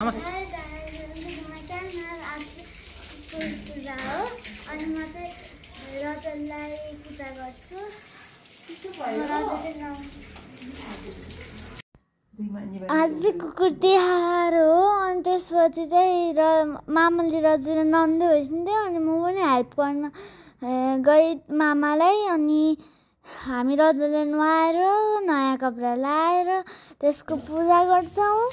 नमस्ते। आज चाहिँ कुकुर तिहार हो अनि त्यसपछि चाहिँ मामाले रजुले नन्दै भइसक्यो अनि म पनि हेल्प गर्न गएँ मामालाई। अनि हामी रजुले नुहाएर नयाँ कपडा लाएर त्यसको पूजा गर्छौँ।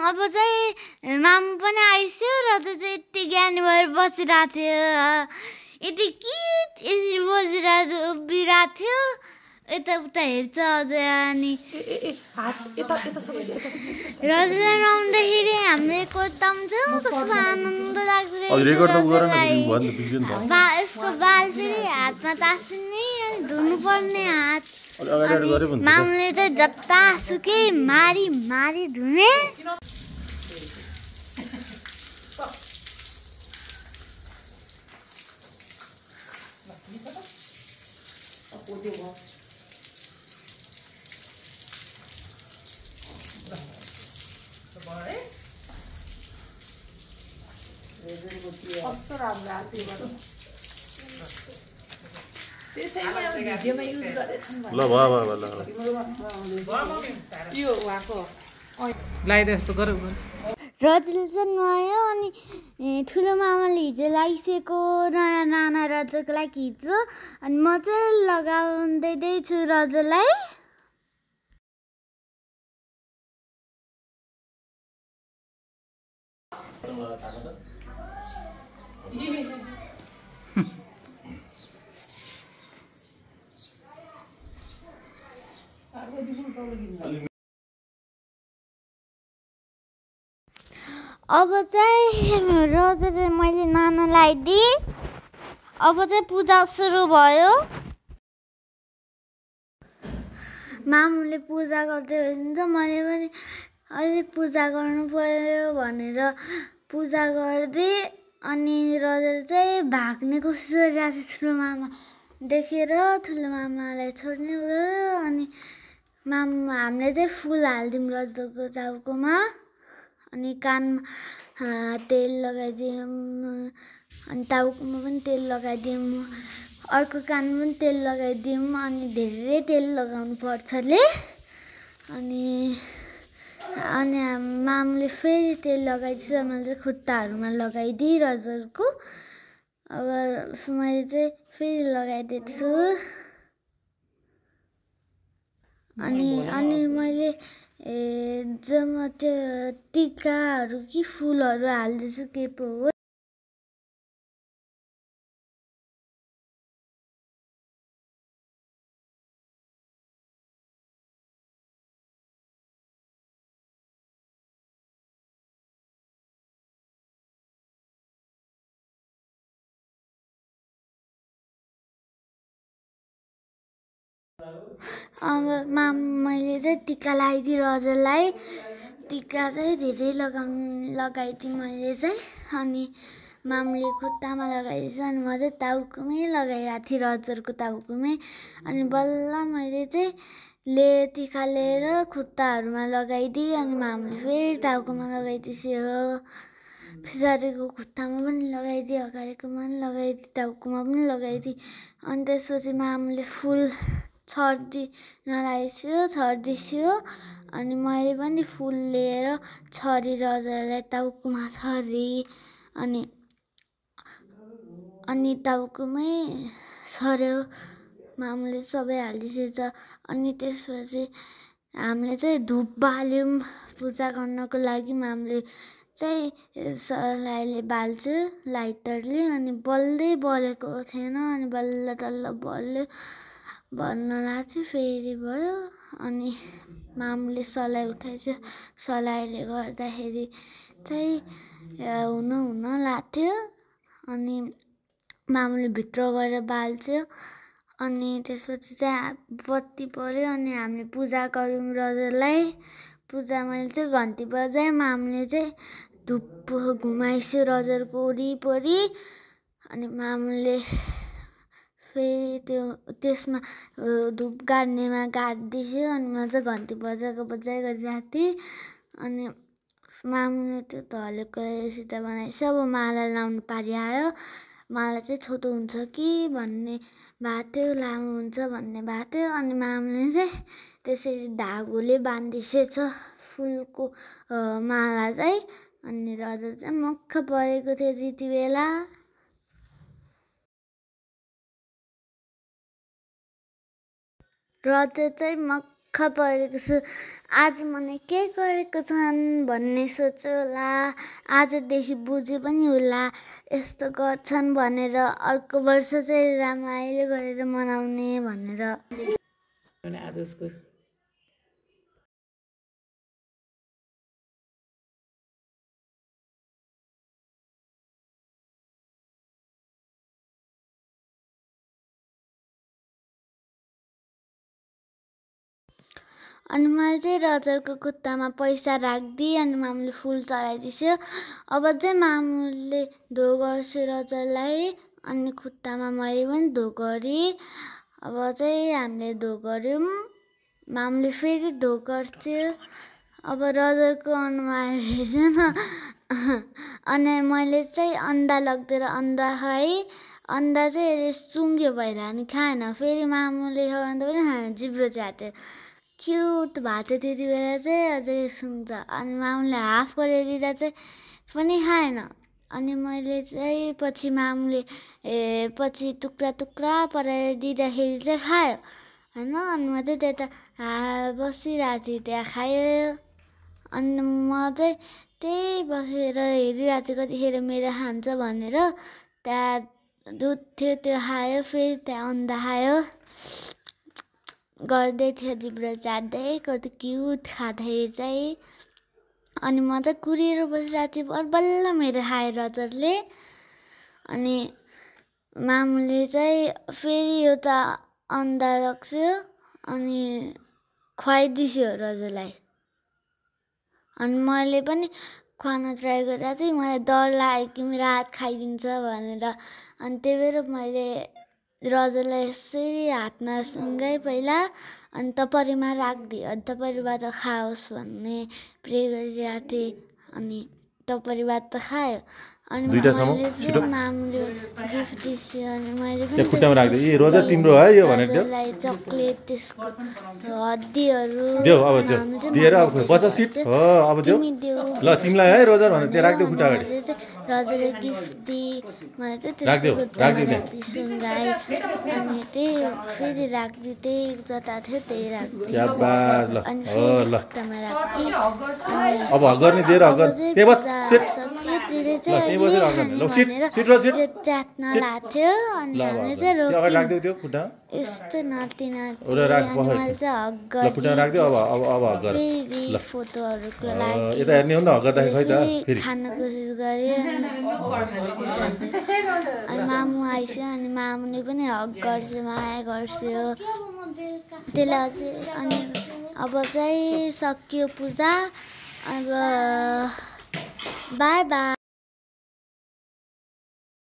अब चाहिँ मामु पनि आइस्यो। रजु चाहिँ यति ज्ञानी भएर बसिरहेको थियो, यति क्युट यसरी बसिरहेको उभिरहेको थियो, यताउता हेर्छ अझै। अनि रजुले नुहाउँदाखेरि हामीले कोताउँछौँ, कस्तो आनन्द लाग्दो यसको बाल फेरि हातमा तासिने, धुनुपर्ने हात। मामुले चाहिँ जतासुकै मारी मारी धुने। रजुले चाहिँ नुहायो अनि ठुलो मामाले हिजो लगाइसकेको नयाँ नाना रजुको लागि हिजो, अनि म चाहिँ लगाउँदैछु रजुलाई। अब चाहिँ रजुले मैले नाना लगाइदिएँ। अब चाहिँ पूजा सुरु भयो। मामुले पूजा गर्दै भइन्छ, मैले पनि अहिले पूजा गर्नु पर्यो भनेर पूजा गरिदिएँ। अनि रजुले चाहिँ भाग्ने कोसिस गरिरहेको छ ठुलो मामा देखेर, ठुलो मामालाई छोड्ने भयो। अनि हामीले चाहिँ फुल हालिदिउँ रजुको टाउकोमा, अनि कानमा तेल लगाइदिउँ, अनि टाउकोमा पनि तेल लगाइदिउँ, अर्को कानमा पनि तेल लगाइदिउँ। अनि धेरै तेल लगाउनु पर्छ ले। अनि मामुले फेरि तेल लगाइदिएछ, मैले चाहिँ खुट्टाहरूमा लगाइदिएँ रजुको। अब मैले चाहिँ फेरि लगाइदिएको छु। अनि मैले जब त्यो टिकाहरू कि फुलहरू हाल्दैछु के पो हो। अब मैले चाहिँ टिका लगाइदिएँ रजुलाई। टिका चाहिँ धेरै लगाइदिएँ मैले चाहिँ। अनि मामुले खुट्टामा लगाइदिएछ, अनि म चाहिँ टाउकोमै लगाइरहेको थिएँ रजुको टाउकोमै। अनि बल्ल मैले चाहिँ टिका लिएर खुट्टाहरूमा लगाइदिएँ। अनि मामुले फेरि टाउकोमा लगाइदिएछ, पछाडिको खुट्टामा पनि लगाइदिएँ, अगाडिकोमा पनि लगाइदिएँ, टाउकोमा पनि लगाइदिएँ। अनि त्यसपछि मामुले फुल छरिदियो। अनि मैले पनि फुल लिएर रजुलाई टाउकोमा छरेँ। अनि टाउकोमै छर्यो, मामुले सबै हालिदिएछ। अनि त्यसपछि हामीले चाहिँ धुप बाल्यौँ पूजा गर्नको लागि। मामुले चाहिँ सलाइले बाल्छु लाइटरले, अनि बल्दै बलेको थिएन, अनि बल्ल तल्ल बल्यो, भन्न लाग्थ्यो फेरि भयो। अनि मामुले सलाइ उठाएछ, सलाइले गर्दाखेरि चाहिँ हुन लाग्थ्यो। अनि मामुले भित्र गएर बाल्थ्यो। अनि त्यसपछि चाहिँ बत्ती पर्यो, अनि हामीले पूजा गऱ्यौँ रजुलाई। पूजा मैले चाहिँ घन्टी बजाएँ, मामुले चाहिँ धुप घुमाइस्यो रजुको वरिपरि। अनि मामुले फेरि त्यसमा धुप गाड्नेमा गाडिदियो अनि म चाहिँ घन्टी बजाइ गरिरहेको थिएँ अनि मामुले त्यो धलेको सिधा बनाएछ अब माला लाउनु पारि आयो माला चाहिँ छोटो हुन्छ कि भन्ने भएको थियो लामो हुन्छ भन्ने भएको थियो अनि मामुले चाहिँ त्यसरी धागोले बाँधिसेछ फुलको माला चाहिँ अनि रजल चाहिँ मक्ख परेको थियो त्यति बेला रजल चाहिँ मक्ख परेको छु आज मैले के गरेको छन् भन्ने सोच्यो होला आजदेखि बुझे पनि होला यस्तो गर्छन् भनेर अर्को वर्ष चाहिँ रमाइलो गरेर मनाउने भनेर आज उसको अनि मैले चाहिँ रजलको खुट्टामा पैसा राखिदिएँ अनि मामुले फुल चढाइदियो अब चाहिँ मामुले धो गर्छु रजललाई अनि खुट्टामा मैले पनि धो गरेँ अब चाहिँ हामीले धो गऱ्यौँ मामुले फेरि धो गर्छु अब रजलको अनुहार हेर्छ अनि मैले चाहिँ अन्डा लगिदिएर अन्डा खाएँ अन्डा चाहिँ यसले सुँग्यो पहिला अनि खाएन फेरि मामुले खाँदा पनि खाएन जिब्रो च्याट्यो क्युट भएको थियो त्यति बेला चाहिँ अझै सुन्छ अनि मामुले हाफ गरेर दिँदा चाहिँ पनि खाएन अनि मैले चाहिँ पछि मामुले पछि टुक्रा टुक्रा पराएर दिँदाखेरि चाहिँ खायो होइन अनि म चाहिँ त्यता बसिरहेको थिएँ त्यहाँ खायो अनि म चाहिँ त्यही बसेर हेरिरहेको थिएँ कतिखेर मेरो खान्छ भनेर त्यहाँ दुध थियो त्यो खायो फेरि त्यहाँ अन्डा खायो गर्दै थियो जिब्रो चाट्दै कति क्युट खाँदाखेरि चाहिँ अनि म चाहिँ कुरेर बसिरहेको थिएँ बल्ल मेरो खायो रजलले अनि मामुले चाहिँ फेरि एउटा अन्डा राख्यो अनि खुवाइदियो रजललाई अनि मैले पनि खुवाउन ट्राई गरिरहेको थिएँ मलाई डर लाग्यो कि मेरो हात खाइदिन्छ भनेर अनि त्यही भएर मैले रजललाई यसरी हातमा सुँगाएँ पहिला अनि टपरीमा राखिदिएँ अनि टपरीबाट खाओस् भन्ने प्रे गरिरहेको थिएँ अनि टपरीबाट खायो अनि मैले चाहिँ मामुले गिफ्ट दिन्छु अनि मैले पनि रजललाई चक्लेट त्यसको हड्डीहरू रजलले गिफ्ट दिए मैले चाहिँ त्यसको सुँगाएँ अनि त्यही फेरि राखिदिएँ त्यही जता थियो त्यही राखिदिएँ अनि फेरि खुट्टामा राखिदिएँ त्यसले चाहिँ च्यात्न लाग्थ्यो अनि हामीले चाहिँ रोक्यौँ यस्तो नाति मैले चाहिँ हग गरिदिएँ फोटोहरूको लागि खान कोसिस गरेँ अनि मामु आइसक्यो अनि मामुले पनि हग गर्छु माया गर्छु त्यसलाई चाहिँ अनि अब चाहिँ सकियो पूजा अब बाई बाई